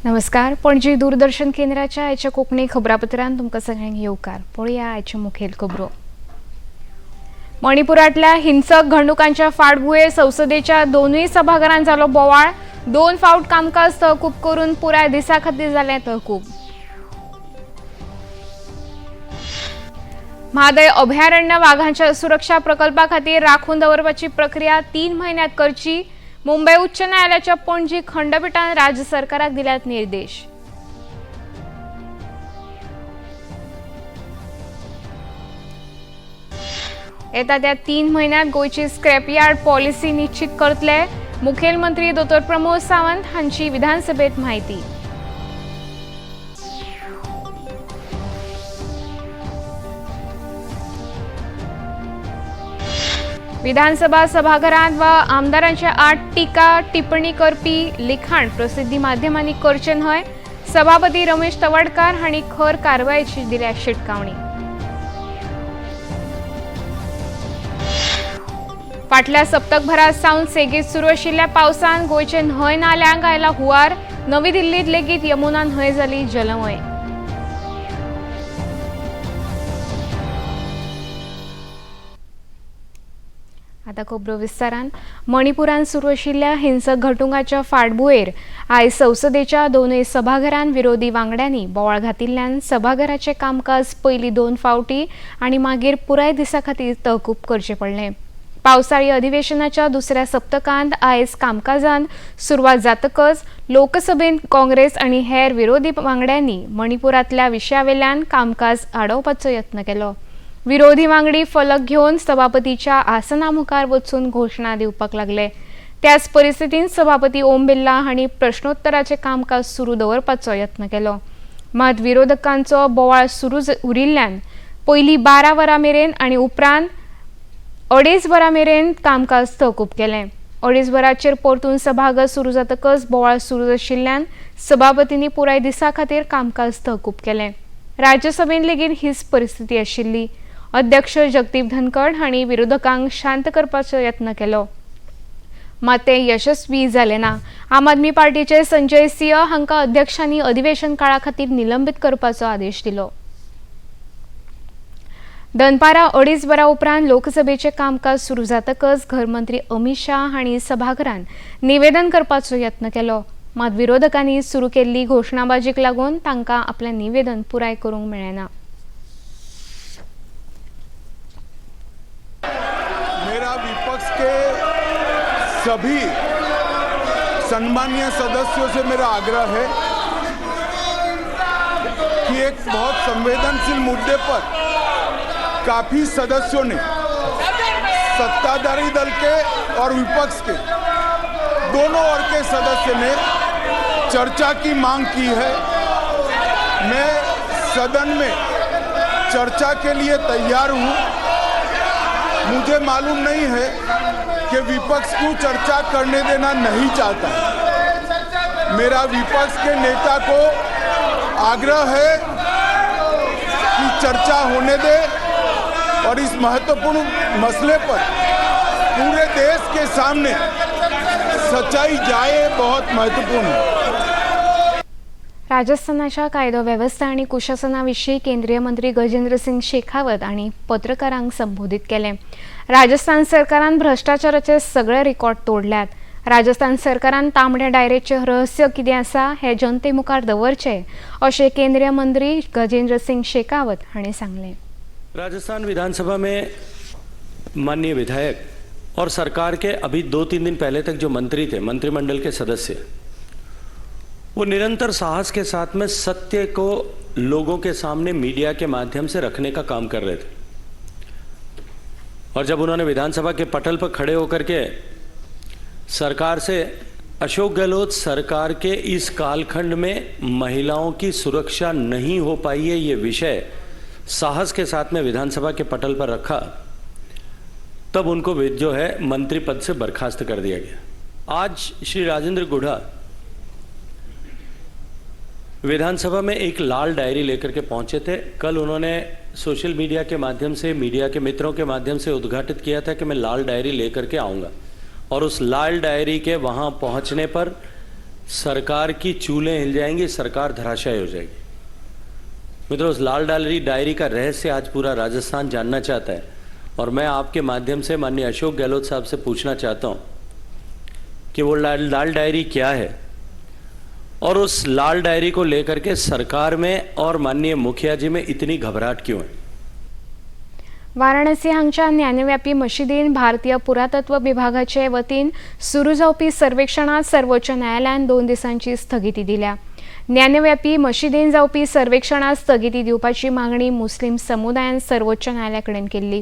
नमस्कार, पणजी दूरदर्शन केंद्राच्या आयच्या कोंकणी खबरापत्रांत तुमकां सगळ्यांक येवकार. पळोवया आयच्यो मुखेल खबरो. मणिपुरांतल्या हिंसक घडणुकांच्या फाटभुंयेर संसदेच्या दोनूय सभाघरांत जालो बोवाळ. दोन फावट कामकाज तहकूब करून पुराय दिसा खातीर जालें तहकूब. म्हादय अभयारण्य वाघांच्या सुरक्षा प्रकल्पा खातीर राखून दवरपाची प्रक्रिया 3 म्हयन्यांत करची, मुंबय उच्च न्यायालयाच्या पणजी खंडपीठान राज्य सरकाराक दिल्यात निर्देश. येता त्या 3 म्हयन्यांत गोंयची स्क्रॅपयार्ड पॉलिसी निश्चित करतले, मुखेलमंत्री दोतोर प्रमोद सावंत हांची विधानसभेत म्हायती. विधानसभा सभाघरांत वा आमदारांच्या आड टिका टिप्पणी करपी लिखाण प्रसिद्धी माध्यमांनी करचें न्हय, सभापती रमेश तवडकार हांणी खर कारवायेची दिल्या शिटकावणी. फाटल्या सप्तकभरात सावन सेगीत सुरू आशिल्ल्या पावसान गोंयचे न्हंय नाल्यांक आयला हुंवार. नवी दिल्लीत लेगीत यमुना न्हंय जाली जलमय. आतां खबरो विस्तारान. मणिपुरांत सुरू आशिल्ल्या हिंसक घडणुकांच्या फाटभुंयेर आयज संसदेच्या दोनूय सभाघरांत विरोधी वांगड्यांनी बोवाळ घातिल्ल्यान सभाघराचें कामकाज पयलीं 2 फावटी आनी मागीर पुराय दिसा खातीर तहकूब करचें पडलें. पावसाळी अधिवेशनाच्या दुसऱ्या सप्तकांत आयज कामकाजान सुरवात जातकच लोकसभेंत काँग्रेस आनी हेर विरोधी वांगड्यांनी मणिपुरांतल्या विशयावेल्यान कामकाज आडोवपाचो यत्न केलो. विरोधी वांगडी फलक घेवन सभापतीच्या आसना मुखार वचून घोशणा दिवपाक लागले. त्याच परिस्थितींत सभापती ओम बिर्ला हांणी प्रश्नोत्तराचें कामकाज सुरू दवरपाचो यत्न केलो. मात विरोधकांचो बोवाळ सुरू उरिल्ल्यान पयलीं 12 वरां मेरेन आनी उपरांत 2.5 वरां मेरेन कामकाज तहकूब केलें. 2.5 वरांचेर परतून सभाघर सुरू जातकच बोवाळ सुरू आशिल्ल्यान सभापतींनी पुराय दिसा खातीर कामकाज तहकूब केलें. राज्यसभेंत लेगीत हीच परिस्थिती आशिल्ली. अध्यक्ष जगदीप धनखड हांणी विरोधकांक शांत करपाचो यत्न केलो, मात ते यशस्वी जाले ना. आम आदमी पार्टीचे संजय सिंह हांकां अध्यक्षांनी अधिवेशन काळा खातीर निलंबीत करपाचो आदेश दिलो. दनपारां 2.5 वरां उपरांत लोकसभेचें कामकाज सुरू जातकच घरमंत्री अमित शाह हांणी सभाघरांत निवेदन करपाचो यत्न केलो. मात विरोधकांनी सुरू केल्ली घोशणाबाजीक लागून तांकां आपलें निवेदन पुराय करूंक मेळ्ळें ना. मेरा विपक्ष के सभी सम्माननीय सदस्यों से मेरा आग्रह है कि एक बहुत संवेदनशील मुद्दे पर काफी सदस्यों ने सत्ताधारी दल के और विपक्ष के दोनों ओर के सदस्य ने चर्चा की मांग की है। मैं सदन में चर्चा के लिए तैयार हूं। मुझे मालूम नहीं है कि विपक्ष को चर्चा करने देना नहीं चाहता है। मेरा विपक्ष के नेता को आग्रह है कि चर्चा होने दे और इस महत्वपूर्ण मसले पर पूरे देश के सामने सच्चाई जाए, बहुत महत्वपूर्ण है। राजस्थानाच्या कायदो वेवस्था आनी कुशासना विशीं केंद्रीय मंत्री गजेंद्र सिंग शेखावत हांणी पत्रकारांक संबोधीत केलें. राजस्थान सरकारान भ्रश्टाचाराचे सगळे रिकॉर्ड तोडल्यात. राजस्थान सरकारान तांबड्या डायरेचें रहस्य कितें आसा हें जनते मुखार दवरचें, अशें केंद्रीय मंत्री गजेंद्र सिंग शेखावत हांणी सांगलें. राजस्थान विधानसभा में माननीय विधायक और सरकार के अभी 2-3 दिन पहले तक जो मंत्री थे, मंत्रिमंडल के सदस्य, वो निरंतर साहस के साथ में सत्य को लोगों के सामने मीडिया के माध्यम से रखने का काम कर रहे थे। और जब उन्होंने विधानसभा के पटल पर खड़े होकर के सरकार से अशोक गहलोत सरकार के इस कालखंड में महिलाओं की सुरक्षा नहीं हो पाई है, ये विषय साहस के साथ में विधानसभा के पटल पर रखा, तब उनको जो है मंत्री पद से बर्खास्त कर दिया गया। आज श्री राजेंद्र गुढ़ा विधानसभा में एक लाल डायरी लेकर के पहुंचे थे। कल उन्होंने सोशल मीडिया के माध्यम से, मीडिया के मित्रों के माध्यम से उद्घाटित किया था कि मैं लाल डायरी लेकर के आऊँगा, और उस लाल डायरी के वहाँ पहुँचने पर सरकार की चूलें हिल जाएंगी, सरकार धराशायी हो जाएगी। मित्रों, उस लाल डायरी डायरी का रहस्य आज पूरा राजस्थान जानना चाहता है और मैं आपके माध्यम से माननीय अशोक गहलोत साहब से पूछना चाहता हूं कि वो लाल डायरी क्या है और उस लाल डायरी को लेकर के सरकार में और माननीय मुखिया जी में इतनी घबराहट क्यों है। वाराणसी हांगच्या ज्ञानव्यापी मशिदीन भारतीय पुरातत्व विभागाचे वतीन सुरू जावपी सर्वेक्षणात सर्वोच्च न्यायालयान 2 दिसांची स्थगिती दिल्या। ज्ञानव्यापी मशिदीन जावपी सर्वेक्षणात स्थगिती दिवपाची मागणी मुस्लिम समुदायान सर्वोच्च न्यायालयाकडेन केल्ली।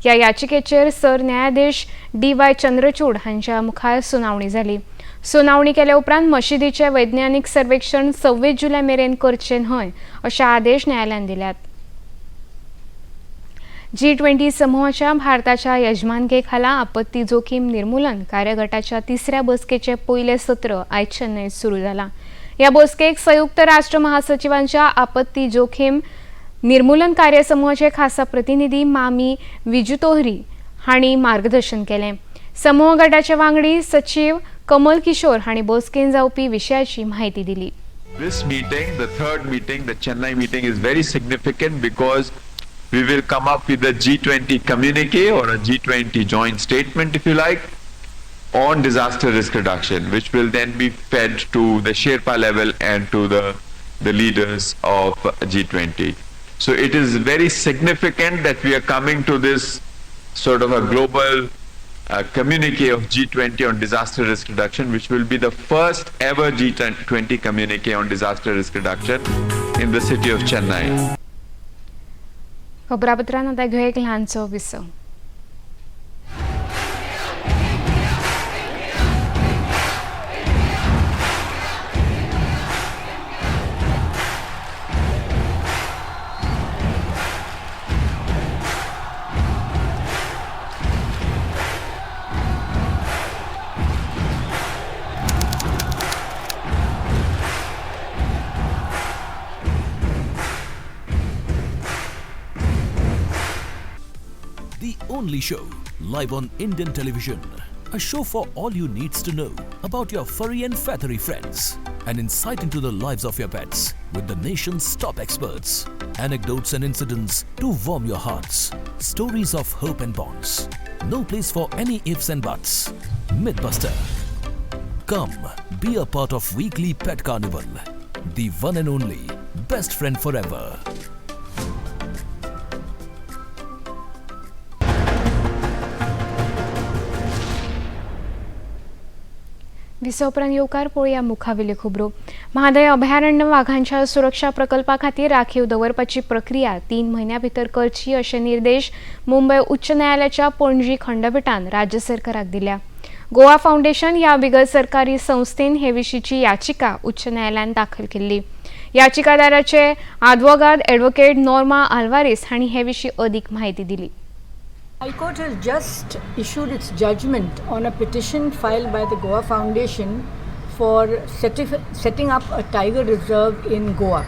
ह्या याचिकेचेर सरन्यायाधीश डी.वाय. चंद्रचूड हांच्या मुखार सुनावणी जाली। सुनावणी केल्या उपरांत मशिदीचें वैज्ञानिक सर्वेक्षण 26 जुलय मेरेन करचें न्हय अशे आदेश न्यायालयान दिल्यात। G20 समूहाच्या भारताच्या यजमानके खाला आपत्ती जोखीम निर्मूलन कार्यगटाच्या तिसऱ्या बसकेचे पयलें सत्र आयज चेन्नईत सुरू जाला। ह्या बसकेक संयुक्त राष्ट्र महासचिवांच्या आपत्ती जोखीम निर्मूलन कार्यसमूहाचे खासा प्रतिनिधी मामी विजुतोहरी हांणी मार्गदर्शन केलें। समूह गटाचे वांगडी सचीव कमल किशोर हांणी बसकेन जावपी विशयाची म्हायती दिली। This meeting, the third meeting, the Chennai meeting, is very significant because we will come up with a G20 communique or a G20 joint statement, if you like, on disaster risk reduction, which will then be fed to the Sherpa level and to the leaders of G20. So it is very significant that we are coming to this sort of a global communique of G20 on disaster risk reduction, which will be the first ever G20 communique on disaster risk reduction in the city of Chennai. खबरापत्रान आतां घेवया एक ल्हानसो विसव। The only show live on Indian television. A show for all you needs to know about your furry and feathery friends. An insight into the lives of your pets with the nation's top experts. Anecdotes and incidents to warm your hearts. Stories of hope and bonds. No place for any ifs and buts. Mythbuster. Come, be a part of weekly pet carnival. The one and only best friend forever. विसव उपरांत येवकार पळोवया मुखावेल्यो खबरो। म्हादय अभयारण्य वाघांच्या सुरक्षा प्रकल्पा खातीर राखीव दवरपाची प्रक्रिया 3 म्हयन्यां भितर करची अशे निर्देश मुंबय उच्च न्यायालयाच्या पणजी खंडपिठान राज्य सरकाराक दिल्या। गोवा फाउंडेशन ह्या बिगर सरकारी संस्थेन हे विशींची याचिका उच्च न्यायालयान दाखल केल्ली। याचिकादाराचे आदवोगाद एडवोकेट नॉर्मा आल्वारीस हांणी हे विशीं अदीक म्हायती दिली। High Court has just issued its judgment on a petition filed by the Goa Foundation for setting up a tiger reserve in Goa.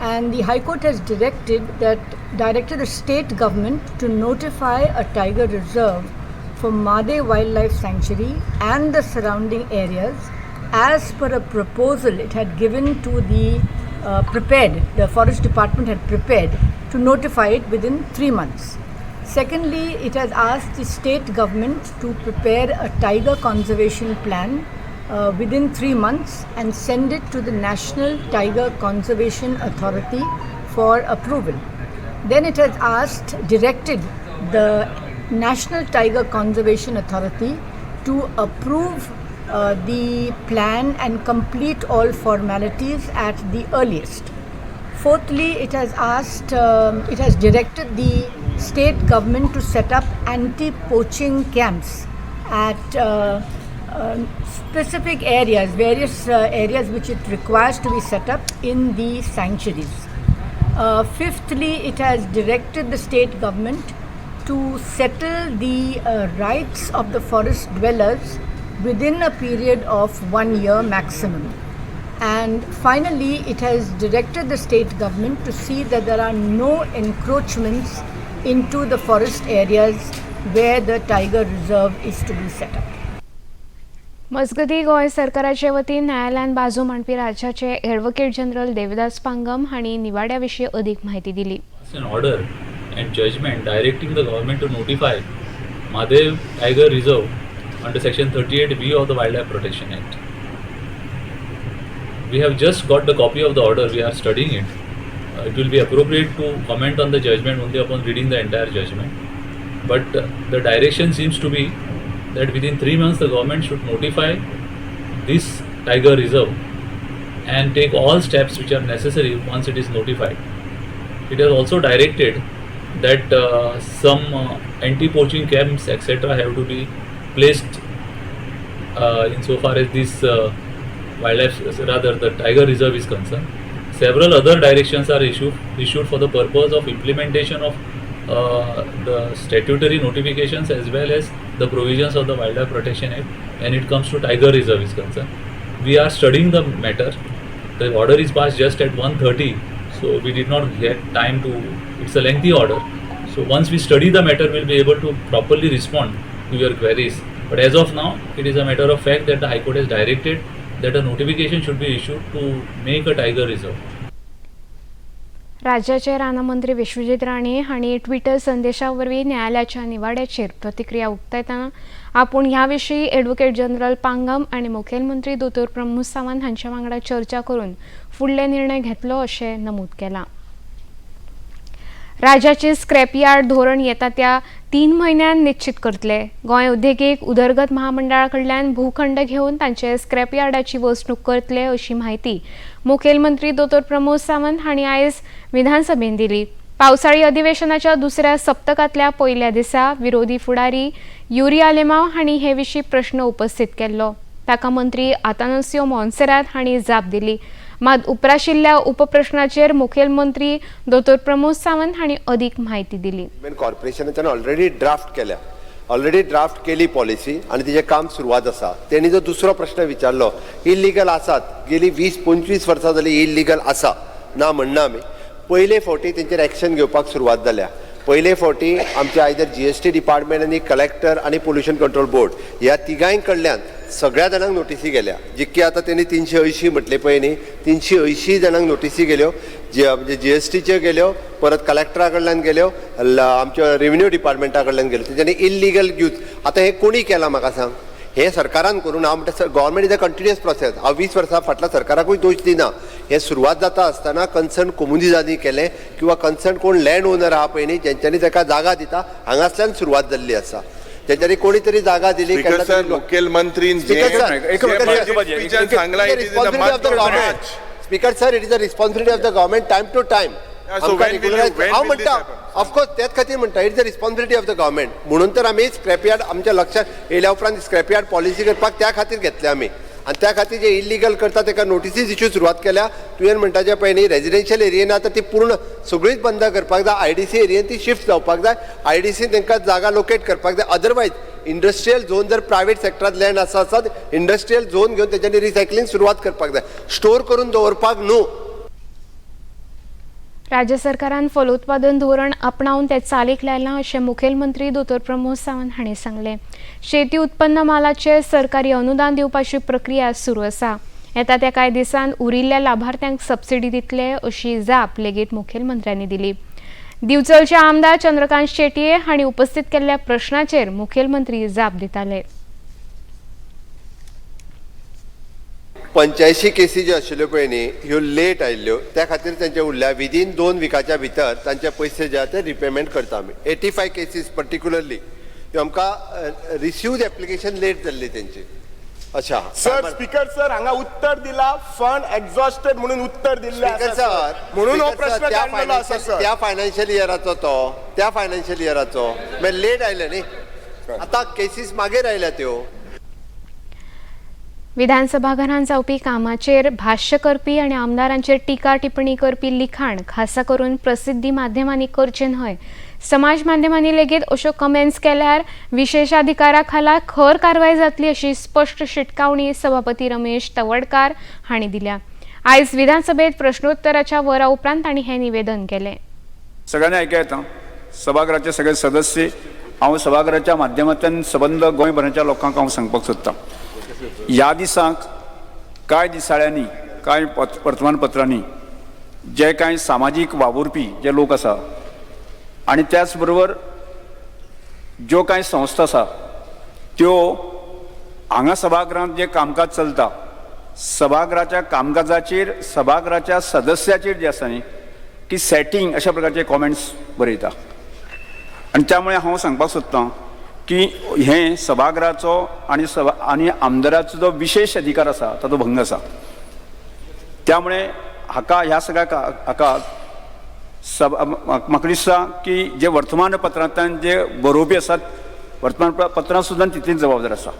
And the High Court has directed the state government to notify a tiger reserve for Mhadei Wildlife Sanctuary and the surrounding areas as per a proposal it had given to the prepared, the forest department had prepared to notify it within 3 months. Secondly, it has asked the state government to prepare a tiger conservation plan within 3 months and send it to the National Tiger Conservation Authority for approval. Then it has directed the National Tiger Conservation Authority to approve the plan and complete all formalities at the earliest. Fourthly, it has directed the state government to set up anti-poaching camps at specific areas, various areas which it requires to be set up in the sanctuaries. Fifthly, it has directed the state government to settle the rights of the forest dwellers within a period of 1 year maximum. And finally, it has directed the state government to see that there are no encroachments into the forest areas where the tiger reserve is to be set up. मजगतीं, गोंय सरकाराचे वतीन न्यायालयान बाजू मांडपी राज्याचे advocate general Devdas Pangam हांणी निवाड्या विशीं अदीक म्हायती दिली. An order and judgment directing the government to notify Mhadei Tiger Reserve under section 38B of the Wildlife Protection Act. We have just got the copy of the order, we are studying it. It will be appropriate to comment on the judgment only upon reading the entire judgment. But the direction seems to be that within 3 months the government should notify this tiger reserve and take all steps which are necessary once it is notified. It has also directed that some anti-poaching camps etc. have to be placed insofar as this wildlife, rather the tiger reserve is concerned. Several other directions are issued for the purpose of implementation of the statutory notifications as well as the provisions of the Wildlife Protection Act when it comes to tiger reserve is concerned. We are studying the matter. The order is passed just at 1:30, so we did not get time to, it's a lengthy order. So once we study the matter, we'll be able to properly respond to your queries. But as of now, it is a matter of fact that the High Court has directed that a notification should be issued to make a tiger reserve. राज्याचे रानमंत्री विश्वजीत राणे हांणी Twitter संदेशा वरवीं न्यायालयाच्या निवाड्याचेर प्रतिक्रिया उक्तायतना आपूण ह्या विशीं advocate general Pangam आनी मुखेलमंत्री दोतोर प्रमोद सावंत हांच्या वांगडा चर्चा करून फुडले निर्णय घेतलो अशें नमूद केलां. राज्याचे स्क्रॅपयार्ड धोरण येता त्या 3 म्हयन्यान निश्चित करतले. गोंय उद्देगीक उदरगत महामंडळा कडल्यान भूखंड घेवन तांचे स्क्रॅपयार्डाची वसणूक करतले अशी म्हायती मुखेलमंत्री दोतोर प्रमोद सावंत हांणी आयज विधानसभेन दिली. पावसाळी अधिवेशनाच्या दुसऱ्या सप्तकांतल्या पयल्या दिसा विरोधी फुडारी युरी आलेमाव हांणी हे विशीं प्रश्न उपस्थित केल्लो. ताका मंत्री आतानासियो मोन्सेरात हांणी जाप दिली. मात उप्राशिल्ल्या उपप्रश्नाचेर मुखेलमंत्री दोतोर प्रमोद सावंत हांणी अदीक म्हायती दिली. कॉर्पोरेशनाच्यान ऑलरेडी ड्राफ्ट केल्या, ऑलरेडी ड्राफ्ट केली पॉलिसी आनी तिचें काम सुरवात आसा. तेणी जो दुसरो प्रश्न विचारलो, इल्लिगल आसात, गेली 20-25 वर्सां जाली इल्लिगल आसा, ना म्हणना आमी. पयले फावटी तेंचेर एक्शन घेवपाक सुरवात जाल्या. पयले फावटी आमचे आयदर जीएसटी डिपार्टमेंट आनी कलेक्टर आनी पोल्युशन कंट्रोल बोर्ड ह्या तिगांय कडल्यान सगळ्या जाणांक नोटिसी गेल्या. जितके आतां तेणी 380 म्हटले पळय न्ही, 380 जाणांक नोटिसी गेल्यो, म्हणजे जीएसटीच्यो गेल्यो, परत कलेक्टरा कडल्यान गेल्यो, आमच्या रेव्हेन्यू डिपार्टमेंटा कडल्यान गेल्यो. तेंच्यांनी इल्लिगल यूज आतां हें कोणी केलां म्हाका सांग, हें सरकारान करून. हांव म्हणटा government is a continuous process. हांव 20 वर्सां फाटल्या सरकाराकूय दोश दिना. हें सुरवात जाता आसतना कन्सर्न कोमुनिदादी केलें किंवा कन्सर्न कोण लँड ओनर आहा पळय न्ही, जेंच्यांनी ताका जागा दिता, हांगासल्यान सुरवात जाल्ली आसा. तेंच्यांनी कोणी तरी जागा दिली. मुखेलमंत्री Speaker sir, it is a responsibility of the government time to time. हांव म्हणटा ऑफकोर्स त्याच खातीर म्हणटा it is a responsibility of the government. म्हणून तर आमी स्क्रॅपयार्ड आमच्या लक्षात येयल्या उपरांत स्क्रॅपयार्ड पॉलिसी करपाक त्या खातीर घेतले आमी. आनी त्या खातीर जे इल्लिगल करता ताका नोटिसीज इश्यू सुरवात केल्या. तुवें म्हणटा जें पळय न्ही, रेजिडेन्शियल एरियेन आतां ती पूर्ण सगळीच बंद करपाक जाय. आयडीसी एरियेन ती शिफ्ट जावपाक जाय. आयडीसी तांकां जागा लोकेट करपाक जाय. अदरवायज इंडस्ट्रियल झोन जर प्रायवेट सेक्टरांत लँड आसा आसत, इंडस्ट्रियल झोन घेवन तेंच्यांनी रिसायकलींग सुरवात करपाक जाय, स्टोर करून दवरपाक न्हू. राज्य सरकारान फलोत्पादन धोरण आपणावन ते चालीक लायलां अशें मुखेलमंत्री दोतोर प्रमोद सावंत हांणी सांगलें. शेती उत्पन्न मालाचेर सरकारी अनुदान दिवपाची प्रक्रिया सुरू आसा. येता त्या कांय दिसांत उरिल्ल्या लाभार्थ्यांक सबसिडी दितले अशी जाप लेगीत मुखेलमंत्र्यांनी दिली. दिवचलचे आमदार चंद्रकांत शेटये हांणी उपस्थित केल्ल्या प्रश्नाचेर मुखेलमंत्री जाप दिताले. 85 केसी ज्यो आशिल्ल्यो पळय न्ही, ह्यो लेट आयिल्ल्यो, त्या खातीर तांचे उरल्या. विदीन 2 विकाच्या भितर तांचे पयशे जे आहा ते रिपेमेंट करता आमी. 85 केसीस पर्टिक्युलरली ह्यो आमकां रिसिव्ड एप्लिकेशन लेट जाल्ली तेंची. अच्छा सर, स्पीकर सर, हांगा उत्तर दिला फंड एक्झॉस्टेड म्हणून उत्तर दिल्लें स्पीकर सर, म्हणून हो प्रश्न काडलेलो आसा सर. त्या फायनान्शियल इयराचो तो, त्या फायनान्शियल इयराचो मागीर लेट आयले न्ही, आतां केसीस मागीर आयल्या त्यो. विधानसभाघरांत जावपी कामाचेर भाश्य करपी आनी आमदारांचेर टिका टिप्पणी करपी लिखाण खासा करून प्रसिद्धी माध्यमांनी करचें न्हय. समाज माध्यमांनी लेगीत अश्यो कमेंट्स केल्यार विशेषाधिकारा खाला खर कारवाय जातली अशी स्पश्ट शिटकावणी सभापती रमेश तवडकार हांणी दिल्या. आयज विधानसभेत प्रश्नोत्तराच्या वरा उपरांत तांणी हें निवेदन केलें. सगळ्यांनी आयकूं येता, सभाघराचे सगळे सदस्य, हांव सभाघराच्या माध्यमांतल्यान सबंद गोंयभराच्या लोकांक हांव सांगपाक सोदतां. ह्या दिसांक कांय दिसाळ्यांनी, कांय वर्तमानपत्रांनी जे कांय सामाजीक वावुरपी जे लोक आसा आनी त्याच बरोबर ज्यो कांय संस्था आसा त्यो हांगा सभागृहांत जे कामकाज चलता सभागृहाच्या कामकाजाचेर सभागृहाच्या सदस्याचेर जे आसा न्ही की सेटींग अशा प्रकारचे कॉमेंट्स बरयता आनी त्यामुळे हांव सांगपाक सोदतां की हें सभागृहाचो आनी आनी आमदाराचो जो विशेश अधिकार आसा ताचो भंग आसा. त्यामुळे हाका ह्या सगळ्या हाका म्हाका दिसता की जे वर्तमानपत्रांतल्यान जे बरोवपी आसात वर्तमानपत्रां सुद्दां तितलीच जबाबदार आसा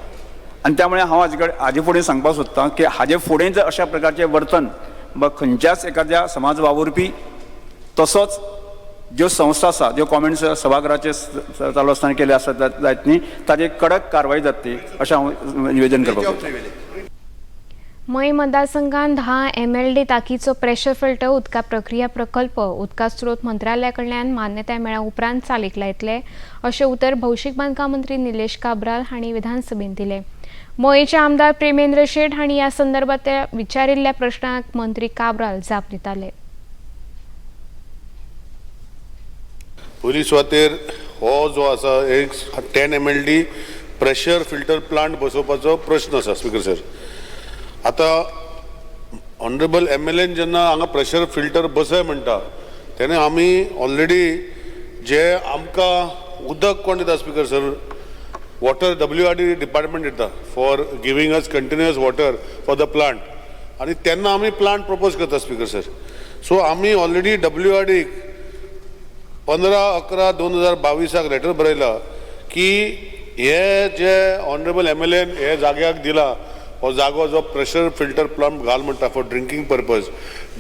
आनी त्यामुळे हांव हाजे फुडें सांगपाक सोदतां की हाजे फुडें जर अशा प्रकारचें वर्तन खंयच्याच एखाद्या समाज वावुरपी तसोच ज्यो संस्था आसा ज्यो कॉमेंट्स सभागृहाचे चालू आसतना केले आसा जायत न्ही ताजेर कडक कारवाय जातली अशें हांव निवेदन करपाक सोदतां. मये मतदारसंघात 10 MLD ताकीचो प्रेशर फिल्टर उदका प्रक्रिया प्रकल्प उदका स्रोत मंत्रालया कडल्यान मान्यताय मेळ्ळ्या उपरांत चालीक लायतले अशें उतर भौशीक बांदकाम मंत्री निलेश काब्राल हांणी विधानसभेंत दिलें. मयेचे आमदार प्रेमेंद्र शेट हांणी ह्या संदर्भात विचारिल्ल्या प्रश्नाक मंत्री काब्राल जाप दिताले. पयली सुवातेर हो जो आसा एक 10 MLD pressure filter plant बसोवपाचो प्रश्न आसा स्पीकर सर. आतां ऑनरेबल MLA जेन्ना हांगा प्रेशर फिल्टर बसय म्हणटा तेन्ना आमी ऑलरेडी जे आमकां उदक कोण दिता speaker sir, water WRD department दिता for giving us continuous water for the plant आनी तेन्ना आमी प्लांट प्रपोज करता स्पीकर सर. सो आमी ऑलरेडी WRD 15/11/2022 letter बरयला की हे जे ऑनरेबल MLA हे जाग्याक दिला हो जागो जो प्रेशर फिल्टर प्लांट घाल म्हणटा for drinking purpose,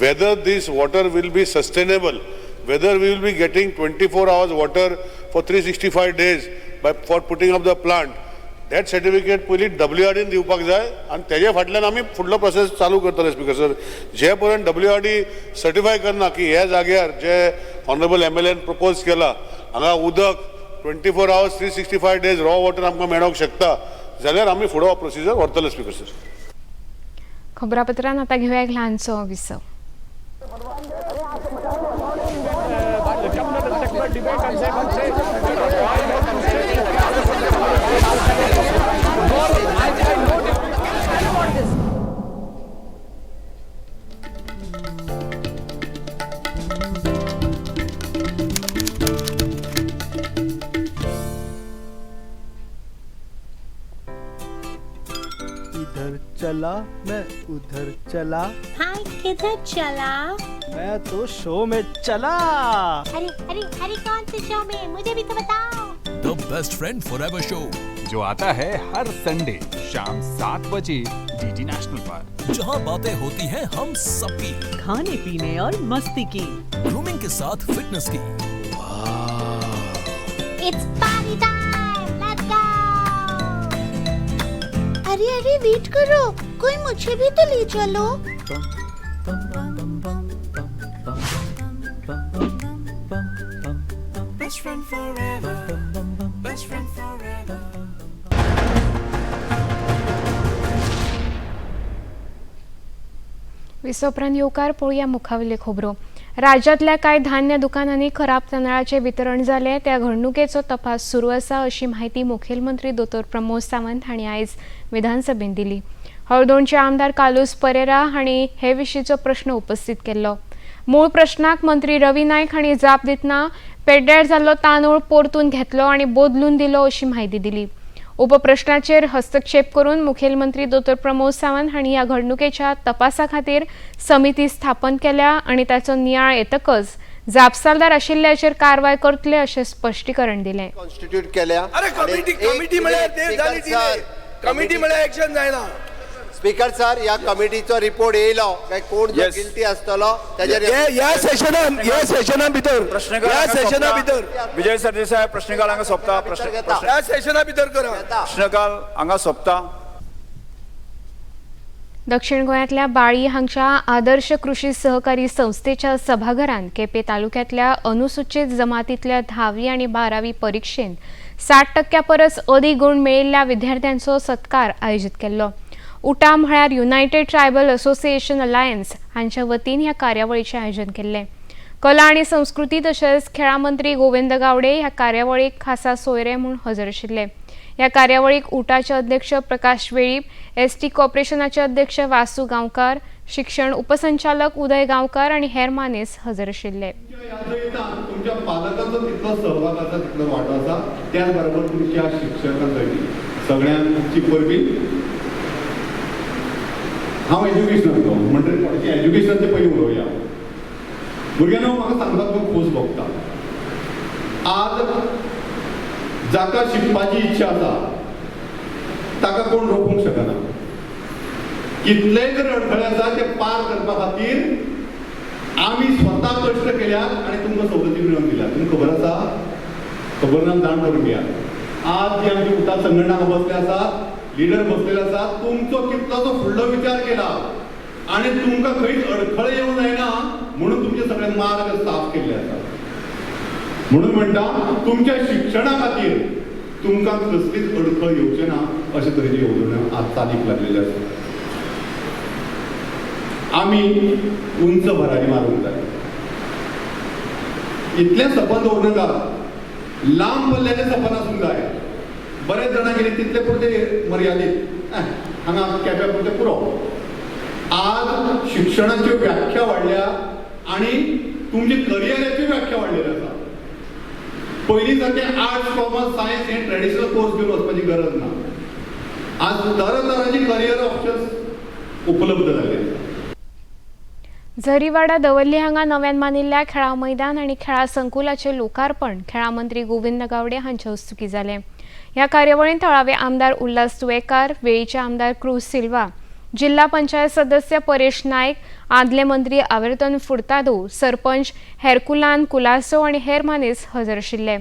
whether this water will be sustainable, whether we will be getting 24 hours water for 365 days by for putting up the plant, that certificate पयलीं WRD दिवपाक जाय आनी तेजे फाटल्यान आमी फुडलो प्रोसेस चालू करतले स्पीकर सर. जे पर्यंत WRD certify करना की ह्या जाग्यार जे ऑनरेबल MLA propose केला हांगा उदक 24 hours 365 days raw water आमकां मेळोंक शकता जाल्यार आमी फुडो हो प्रोसिजर व्हरतले स्पीकर सर. खबरापत्रान आतां घेवया एक ल्हानसो विसव. इधर चला मैं उधर चला, भाई किधर चला? मैं तो शो में चला। अरे अरे अरे कौन से शो में, मुझे भी तो बताओ। The best friend forever show जो आता है हर संडे शाम 7 बजे DD national पर, जहां बातें होती हैं हम सबकी, खाने पीने और मस्ती की, ग्रूमिंग के साथ फिटनेस की। It's party time, let's go. अरे अरे वेट करो, कोई मुझे भी तो ले चलो। Best friend forever, best friend forever. विसोपरांत येवकार पळोवया मुखावयल्यो खबरो. राज्यांतल्या कांय धान्य दुकानांनी खराब तांदळाचें वितरण जालें त्या घडणुकेचो तपास सुरू आसा अशी म्हायती मुखेलमंत्री दोतोर प्रमोद सावंत हांणी आयज विधानसभेंत दिली. हळदोणचे आमदार कार्लुस परेरा हांणी हे विशींचो प्रश्न उपस्थित केल्लो. मूळ प्रश्नाक मंत्री रवी नायक हांणी जाप दितना पेड्ड्यार जाल्लो तांदूळ परतून घेतलो आनी बदलून दिलो अशी म्हायती दिली. उपप्रश्नाचेर हस्तक्षेप करून मुखेलमंत्री दोतोर प्रमोद सावंत हांणी ह्या घडणुकेच्या तपासा खातीर समिती स्थापन केल्या आनी ताचो नियाळ येतकच जापसालदार आशिल्ल्याचेर कारवाय करतले अशें स्पश्टीकरण दिलें. कॉन्स्टिट्यूट केल्या. अरे कमिटी म्हळ्यार कमिटी म्हळ्यार एक्शन जायना. स्पीकर सर, ह्या कमिटीचो रिपोर्ट येयलो काय कोण जो गिल्टी आसतलो ताजेर ह्या सेशनान भितर ह्या सेशना भितर विजय सरदेसाय प्रश्नकाल हांगा सोंपता. ह्या सेशना भितर करा प्रश्नकाल हांगा सोंपता. दक्षिण गोंयांतल्या बाळी हांगच्या आदर्श कृषी सहकारी संस्थेच्या सभाघरांत केपें तालुक्यांतल्या अनुसूचित जमातींतल्या 10वी आनी 12वी परिक्षेंत 60% परस अदीक गूण मेळिल्ल्या विद्यार्थ्यांचो सत्कार आयोजीत केल्लो. उटा म्हळ्यार युनायटेड ट्रायबल असोसिएशन अलायन्स हांच्या वतीन ह्या कार्यावळीचें आयोजन केल्लें. कला आनी संस्कृती तशेंच खेळां मंत्री गोविंद गावडे ह्या कार्यावळीक खासा सोयरे म्हूण हजर आशिल्ले. ह्या कार्यावळीक उटाचे अध्यक्ष प्रकाश वेळीप, एसटी कॉर्पोरेशनाचे अध्यक्ष वासू गांवकार, शिक्षण उपसंचालक उदय गांवकार आनी हेर मानेस हजर आशिल्ले. तुमच्या पालकांचो तितलो सहभाग आसा, तितलो वांटो आसा, त्याच बरोबर तुमच्या शिक्षकांचो. सगळ्यांची परबी. हांव एज्युकेशनाचो म्हणटकीर थोडेशें एज्युकेशनाचें पयलीं उलोवया. भुरग्यांनो, म्हाका सांगपाक खूब खोस भोगता. आज जाका शिकपाची इच्छा आसा ताका कोण रोखूंक शकना. कितलेय जर अडखळे आसा ते पार करपा खातीर आमी स्वता कश्ट केल्यात आनी तुमकां सवलती मेळोवन दिल्यात. तुमकां खबर आसा? खबर ना जाण करून घेयात. आज जी आमची उटा संघटना बसले आसात, लिडर बसलेले आसात, तुमचो कितलोसो फुडलो विचार केला आनी तुमकां खंयच अडखळे येवंक जायना म्हणून तुमचे सगळे मार्ग साफ केल्ले आसात. म्हणून म्हणटा, तुमच्या शिक्षणा खातीर तुमकां कसलीच अडखळ येवचे ना अशे तरेची येवजण्यो आज चालीक लागलेल्यो आसा. आमी उंच भरारी मारूंक जाय. इतलें सपन दवरूं नाका, लांब पल्ल्याचें सपन आसूंक जाय. बरेच जाणां गेली तितले पुरते मर्यादीत, हांगा केप्या पुरते पुरो. आज शिक्षणाच्यो व्याख्या वाडल्या आनी तुमची करियराची व्याख्या वाडलेली आसा. पयलीं सारकें आर्ट्स, कॉमर्स, सायन्स हे ट्रेडिशनल कोर्स घेवन वचपाची गरज ना. आज तरातरांची करियर ऑप्शन्स उपलब्ध जाल्ले. झरीवाडा दवर्ली हांगा नव्यान मानिल्ल्या खेळां मैदान आनी खेळां संकुलाचें लोकार्पण खेळां मंत्री गोविंद गावडे हांचे हस्तुकीं जालें. ह्या कार्यावळींत थळावे आमदार उल्हास तुयेकार, वेळीचे आमदार क्रूज सिल्वा, जिल्हा पंचायत सदस्य परेश नायक, आदले मंत्री आवर्तन फुर्तादो, सरपंच हेरकुलान कुलासो आनी हेर मानेस हजर आशिल्ले.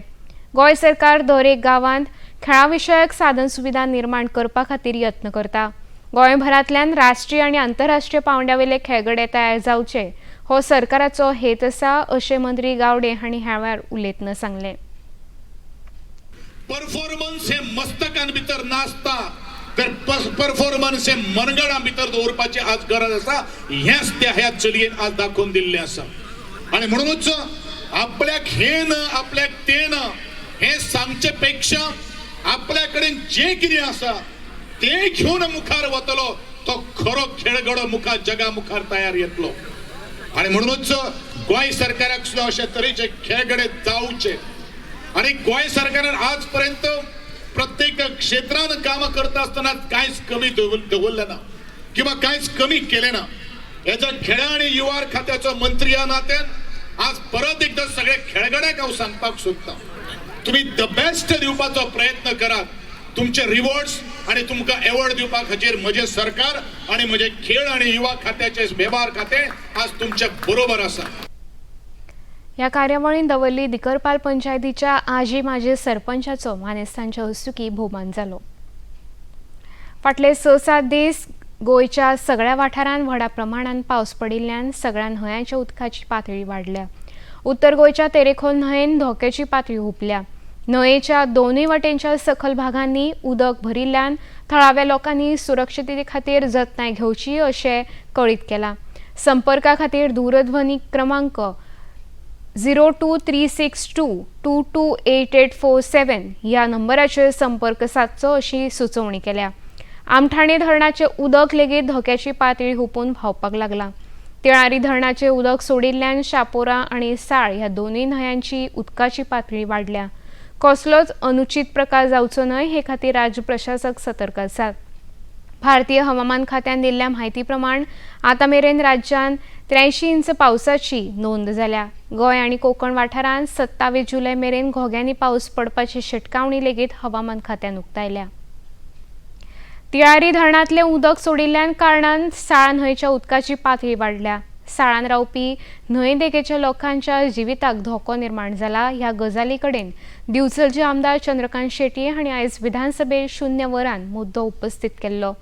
गोंय सरकार दर एक गांवांत खेळां विशयक साधन सुविधा निर्माण करपा खातीर यत्न करता. गोंयभरांतल्यान राष्ट्रीय आनी आंतरराष्ट्रीय पांवड्यावेले खेळगडे तयार जावचे हो सरकाराचो हेत आसा अशें मंत्री गावडे हांणी ह्या वेळार उलयतना सांगलें. परफॉर्मन्स हे मस्तकान भितर नासता तर परफॉर्मन्स हे मनगडां भितर दवरपाची आज गरज आसा. हेंच त्या ह्या चलयेन आज दाखोवन दिल्लें आसा. आनी म्हणूनच आपल्याक हें ना आपल्याक तें ना हें सांगचे पेक्षा आपल्या कडेन जें कितें आसा तें घेवन मुखार वतलो तो खरो खेळगडो मुखार जगा मुखार तयार येतलो. आनी म्हणूनच गोंय सरकाराक सुद्दां अशे तरेचे खेळगडे जावचे. आनी गोंय सरकारान आज पर्यंत प्रत्येक क्षेत्रान कामां करता आसतना कांयच कमी दवरलें ना किंवा कांयच कमी केलें ना. हेच्या खेळां आनी युवा खात्याचो मंत्री ह्या नात्यान आज परत एकदां सगळे खेळगड्याक हांव सांगपाक सोदतां, तुमी the best दिवपाचो प्रयत्न करात. तुमचे रिवॉर्ड्स आनी तुमकां एवॉर्ड दिवपा खातीर म्हजें सरकार आनी म्हजें खेळ आनी युवा खात्याचें वेव्हार खातें आज तुमच्या बरोबर आसा. ह्या कार्यावळींत दवर्ली दिकरपाल पंचायतीच्या आजी माजी सरपंचाचो मानेस्तांच्या हस्तुकीं भोवमान जालो. फाटले 6-7 दीस गोंयच्या सगळ्या वाठारांत व्हडा प्रमाणांत पावस पडिल्ल्यान सगळ्या न्हंयांच्या उदकाची पातळी वाडल्या. उत्तर गोंयच्या तेरेखोल न्हंयेन धोक्याची पातळी हुपल्या. न्हंयेच्या दोनूय वटेनच्या सखल भागांनी उदक भरिल्ल्यान थळाव्या लोकांनी सुरक्षितते खातीर जतनाय घेवची अशें कळीत केलां. संपर्का खातीर दूरध्वनी क्रमांक 02362 228847 ह्या नंबराचेर संपर्क सादचो अशी सुचोवणी केल्या. आमठाणे धरणाचें उदक लेगीत धोक्याची पातळी हुपून व्हांवपाक लागलां. तिळारी धरणाचें उदक सोडिल्ल्यान शापोरा आनी साळ ह्या दोनूय न्हंयांची उदकाची पातळी वाडल्या. कसलोच अनुचित प्रकार जावचो न्हय हे खातीर राज्य प्रशासक सतर्क आसात. भारतीय हवामान खात्यान दिल्ल्या म्हायती प्रमाण आतां मेरेन राज्यांत 83 इंच पावसाची नोंद जाल्या. गोंय आनी कोकण वाठारांत 27 जुलय मेरेन घोग्यांनी पावस पडपाची शिटकावणी लेगीत हवामान खात्यान उक्तायल्या. तिळारी धरणांतलें उदक सोडिल्ल्यान कारणान साळा न्हंयच्या उदकाची पातळी वाडल्या. साळान रावपी न्हंय देगेच्या लोकांच्या जिविताक धोको निर्माण जाला. ह्या गजाली कडेन दिवचलचे आमदार चंद्रकांत शेट्ये हांणी आयज विधानसभेत 0 वरान मुद्दो उपस्थित केल्लो.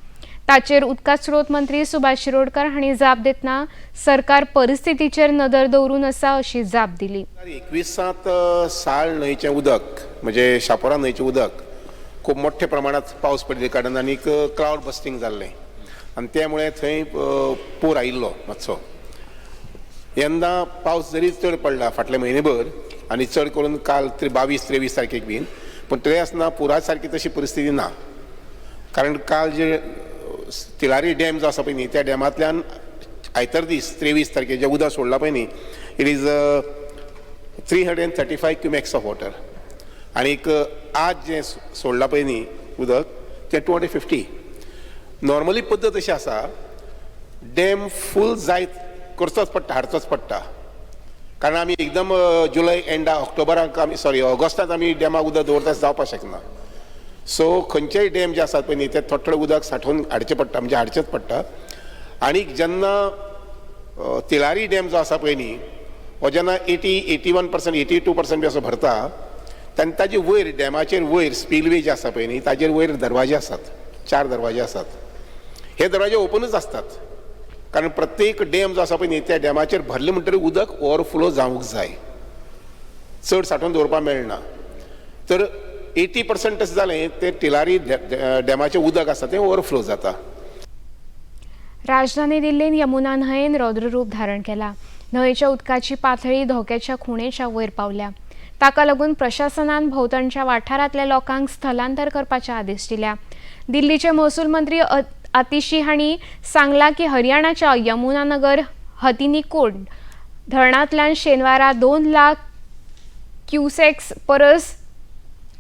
ताचेर उदका स्रोत मंत्री सुभाष शिरोडकर हांणी जाप दितना सरकार परिस्थितीचेर नदर दवरून आसा अशी जाप दिली. 21 साळ न्हंयचें उदक म्हणजे शापोरा न्हंयचें उदक खूब मोठ्या प्रमाणात पावस पडिल्ले कारणान आनीक क्लावड बस्टिंग जाल्लें आनी त्यामुळे थंय पूर आयिल्लो मातसो. यंदा पावस जरी चड पडला फाटले म्हयनेभर आनी चड करून काल 22-23 तारखेक बीन, पूण तरी आसतना पुरा सारकी तशी परिस्थिती ना, कारण काल जे तिलारी डॅम जो आसा पळय न्ही त्या डॅमांतल्यान आयतार दीस 23 तारखेक जें उदक सोडलां पळय न्ही it is 335 cumecs of water आनीक आज जें सोडलां पळय न्ही उदक तें 250. नॉर्मली पद्दत अशी आसा, डॅम फूल जायत करचोच पडटा, हाडचोच पडटा, कारण आमी एकदम जुलय एंडा ऑक्टोबराक आमी सॉरी ऑगस्टांत आमी डॅमाक उदक दवरता जावपाक शकना. सो खंयचेय डॅम जे आसात पळय न्ही ते थोडे थोडे उदक सांठोवन हाडचें पडटा, म्हणजे हाडचेंच पडटा. आनी जेन्ना तिलारी डॅम जो आसा पळय न्ही हो जेन्ना 80, 81%, 82% बी असो भरता तेन्ना ताजे वयर डॅमाचेर वयर स्पिलवे जे आसा पळय न्ही ताजेर वयर दरवाजे आसात, 4 दरवाजे आसात. हे दरवाजे ओपनूच आसतात, कारण प्रत्येक डॅम जो आसा पळय न्ही त्या डॅमाचेर भरले म्हणटकीर उदक ओवरफ्लो जावंक जाय, चड सांठोवन दवरपाक मेळना. तर 80% तशें जालें ते तिलारी डॅमाचें उदक आसा तें ओवरफ्लो जाता. राजधानी दिल्लीन यमुना न्हंयेन रौद्ररूप धारण केला. न्हंयेच्या उदकाची पातळी धोक्याच्या खुणेच्या वयर पावल्या. ताका लागून प्रशासनान भोंवतणच्या वाठारांतल्या लोकांक स्थलांतर करपाचे आदेश दिल्या. दिल्लीचे महसूल मंत्री आतिशी हांणी सांगला की हरियाणाच्या यमुनानगर हथिनीकोंड धरणांतल्यान शेनवारा 2 लाख क्युसेक्स परस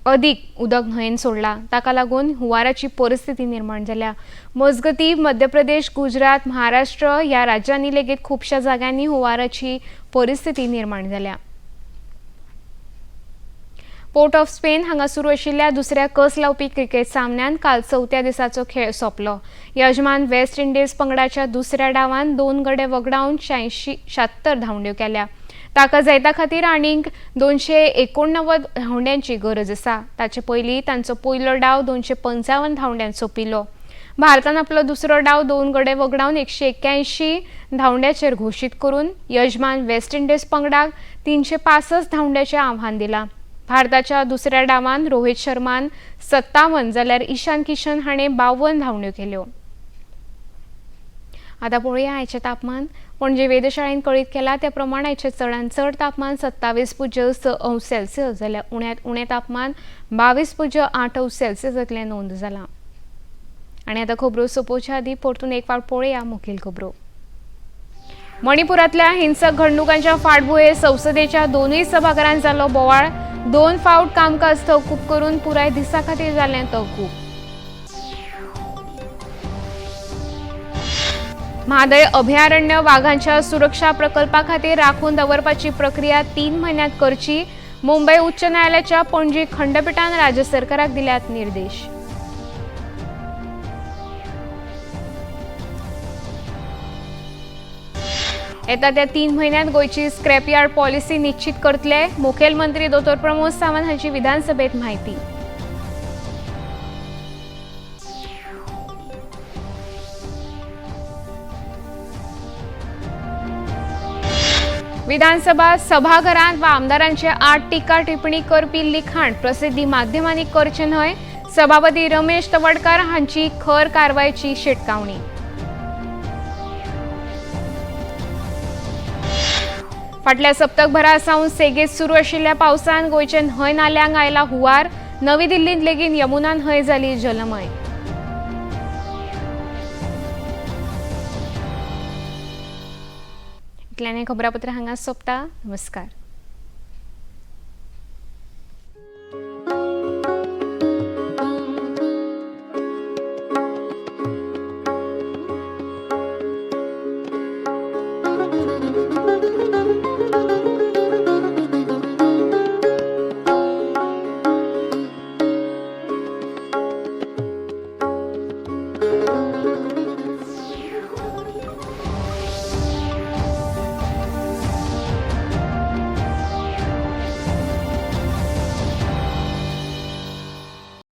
अदीक उदक न्हंयेन सोडला. ताका लागून हुंवाराची परिस्थिती निर्माण जाल्या. मजगती मध्य प्रदेश, गुजरात, महाराष्ट्र ह्या राज्यांनी लेगीत खुबश्या जाग्यांनी हुंवाराची परिस्थिती निर्माण जाल्या. पोर्ट ऑफ स्पेन हांगा सुरू आशिल्ल्या दुसऱ्या कस लावपी क्रिकेट सामन्यान काल चवथ्या दिसाचो खेळ सोंपलो. यजमान वेस्ट इंडिज पंगडाच्या दुसऱ्या डावान 2 गडे वगडावन 76 धांवड्यो केल्या. ताका जैता खातीर आनीक 289 धांवड्यांची गरज आसा. ताचे पयलीं तांचो पयलो डाव 255 धांवड्यां सोंपिल्लो. भारतान आपलो दुसरो डाव 2 गडे वगडावन 181 धांवड्याचेर घोशीत करून यजमान वेस्ट इंडिज पंगडाक 365 धांवड्याचें आव्हान दिलां. भारताच्या दुसऱ्या डावान रोहित शर्मान 57 जाल्यार ईशान किशन हाणें 52 धांवड्यो केल्यो. आतां पळोवया आयचें तापमान. पणजे वेधशाळेन कळीत केलां त्या प्रमाण आयचें चडांत चड तापमान 27.6 अंश सेल्सियस जाल्यार उण्यांत उणें तापमान 22.8 अंश सेल्सियस इतलें नोंद जालां. आनी आतां खबरो सोंपोवच्या आदीं परतून एक फावट पळोवया मुखेल खबरो. मणिपुरांतल्या हिंसक घडणुकांच्या फाटभुंयेर संसदेच्या दोनूय सभाघरांत जालो बोवाळ. 2 फावट कामकाज तहकूब करून पुराय दिसा खातीर जालें तहकूब. म्हादय अभयारण्य वाघांच्या सुरक्षा प्रकल्पा खातीर राखून दवरपाची प्रक्रिया 3 म्हयन्यांत करची, मुंबय उच्च न्यायालयाच्या पणजी खंडपिठान राज्य सरकाराक दिल्यात निर्देश. येता त्या 3 म्हयन्यांत गोंयची स्क्रॅपयार्ड पॉलिसी निश्चित करतले, मुखेलमंत्री दोतोर प्रमोद सावंत हांची विधानसभेत म्हायती. विधानसभा सभाघरांत वा आमदारांचे आड टिका टिप्पणी करपी लिखाण प्रसिद्धी माध्यमांनी करचें न्हय, सभापती रमेश तवडकार हांची खर कारवायची शिटकावणी. फाटल्या सप्तकभरा सावन सेगीत सुरू आशिल्ल्या पावसान गोंयचे न्हंय नाल्यांक आयला हुंवार. नवी दिल्लींत लेगीत यमुना न्हंय जाली जलमय. इतल्यान खबरापत्र हांगा सोंपता. नमस्कार.